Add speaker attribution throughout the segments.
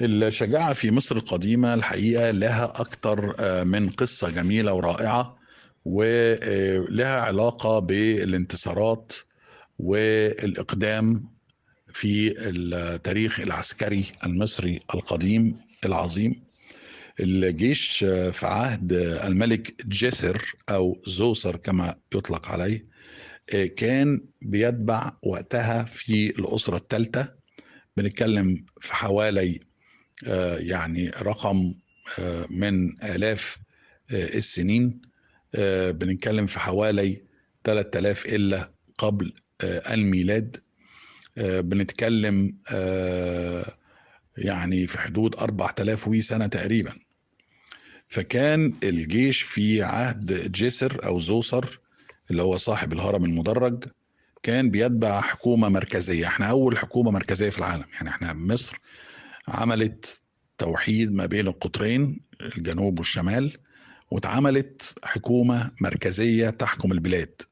Speaker 1: الشجاعة في مصر القديمة الحقيقة لها أكتر من قصة جميلة ورائعة، ولها علاقة بالانتصارات والإقدام في التاريخ العسكري المصري القديم العظيم. الجيش في عهد الملك جسر أو زوسر كما يطلق عليه كان بيتبع وقتها في الأسرة الثالثة، بنتكلم في حوالي يعني رقم من آلاف السنين، بنتكلم في حوالي 3000 إلا قبل الميلاد، بنتكلم يعني في حدود 4000 سنة تقريبا. فكان الجيش في عهد جسر أو زوسر اللي هو صاحب الهرم المدرج كان بيتبع حكومة مركزية. احنا أول حكومة مركزية في العالم، يعني احنا مصر عملت توحيد ما بين القطرين الجنوب والشمال، واتعملت حكومة مركزية تحكم البلاد.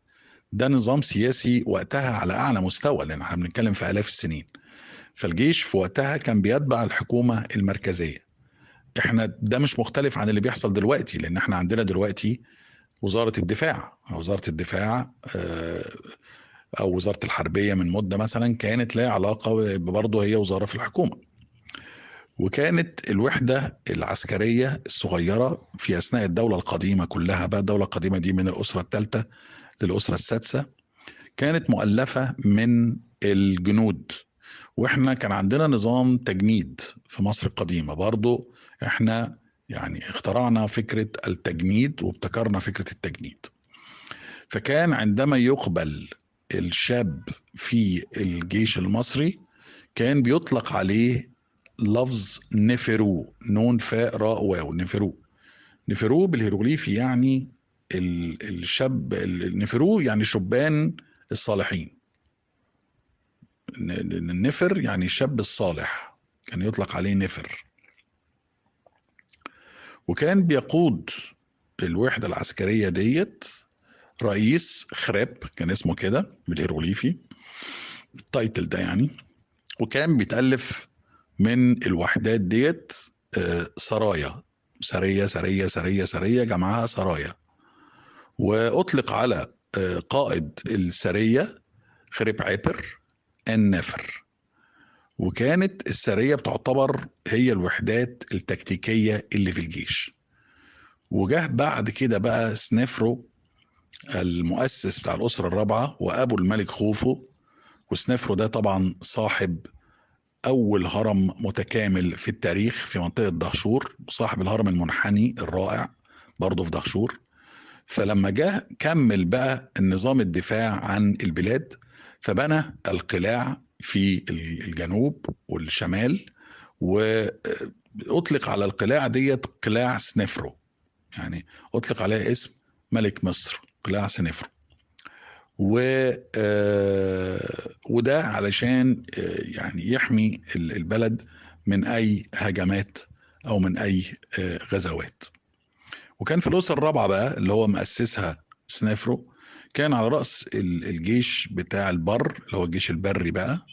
Speaker 1: ده نظام سياسي وقتها على أعلى مستوى، لأن احنا بنتكلم في آلاف السنين. فالجيش في وقتها كان بيتبع الحكومة المركزية. احنا ده مش مختلف عن اللي بيحصل دلوقتي، لأن احنا عندنا دلوقتي وزارة الدفاع، وزارة الدفاع أو وزارة الحربية من مدة مثلا كانت لها علاقة برضه، هي وزارة في الحكومة. وكانت الوحدة العسكرية الصغيرة في أثناء الدولة القديمة كلها، بقى الدولة القديمة دي من الأسرة الثالثة للأسرة السادسة، كانت مؤلفة من الجنود. وإحنا كان عندنا نظام تجنيد في مصر القديمة برضو، إحنا يعني اخترعنا فكرة التجنيد وابتكرنا فكرة التجنيد. فكان عندما يقبل الشاب في الجيش المصري كان بيطلق عليه لفظ نفرو، نون فاء راء واو، نفرو. نفرو بالهيروغليفي يعني الشاب، النفرو يعني شبان الصالحين، النفر يعني الشاب الصالح، كان يطلق عليه نفر. وكان بيقود الوحدة العسكرية ديت رئيس خراب، كان اسمه كده بالهيروغليفي ال title ده يعني. وكان بيتألف من الوحدات ديت سرايا، سرية سرية سرية سرية، جمعها سرايا. وأطلق على قائد السرية خرب عبر النفر. وكانت السرية بتعتبر هي الوحدات التكتيكية اللي في الجيش. وجه بعد كده بقى سنفرو المؤسس بتاع الأسرة الرابعة وأبو الملك خوفو. وسنفرو ده طبعا صاحب أول هرم متكامل في التاريخ في منطقة دهشور، صاحب الهرم المنحني الرائع برضه في دهشور. فلما جه كمل بقى النظام الدفاع عن البلاد، فبنى القلاع في الجنوب والشمال، وأطلق على القلاع ديت قلاع سنفرو، يعني أطلق عليها اسم ملك مصر، قلاع سنفرو. وده علشان يعني يحمي البلد من أي هجمات أو من أي غزوات. وكان في الأسرة الرابعة بقى اللي هو مؤسسها سنفرو، كان على رأس الجيش بتاع البر اللي هو الجيش البري بقى،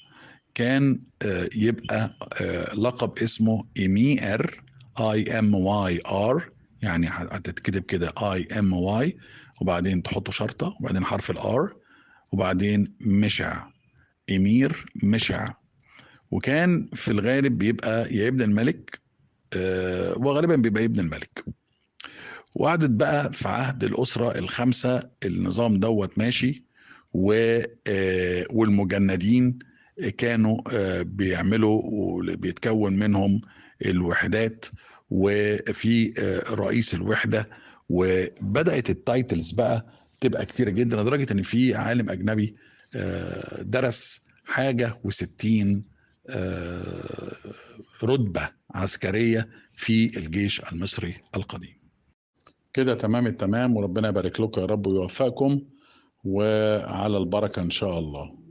Speaker 1: كان يبقى لقب اسمه إيمير، IMYR، يعني هتتكتب كده IMY وبعدين تحطوا شرطة وبعدين حرف ال R وبعدين مشع، إمير مشع. وكان في الغالب بيبقى يا ابن الملك، وغالبا بيبقى ابن الملك. وقعدت بقى في عهد الأسرة الخمسة النظام دوت ماشي، والمجندين كانوا بيعملوا وبيتكون منهم الوحدات، وفي رئيس الوحدة. وبدأت ال titles بقى تبقى كتيرة جدا، لدرجة ان في عالم أجنبي درس 61 رتبة عسكرية في الجيش المصري القديم. كده تمام التمام، وربنا يبارك لكم يا رب ويوفقكم، وعلى البركة إن شاء الله.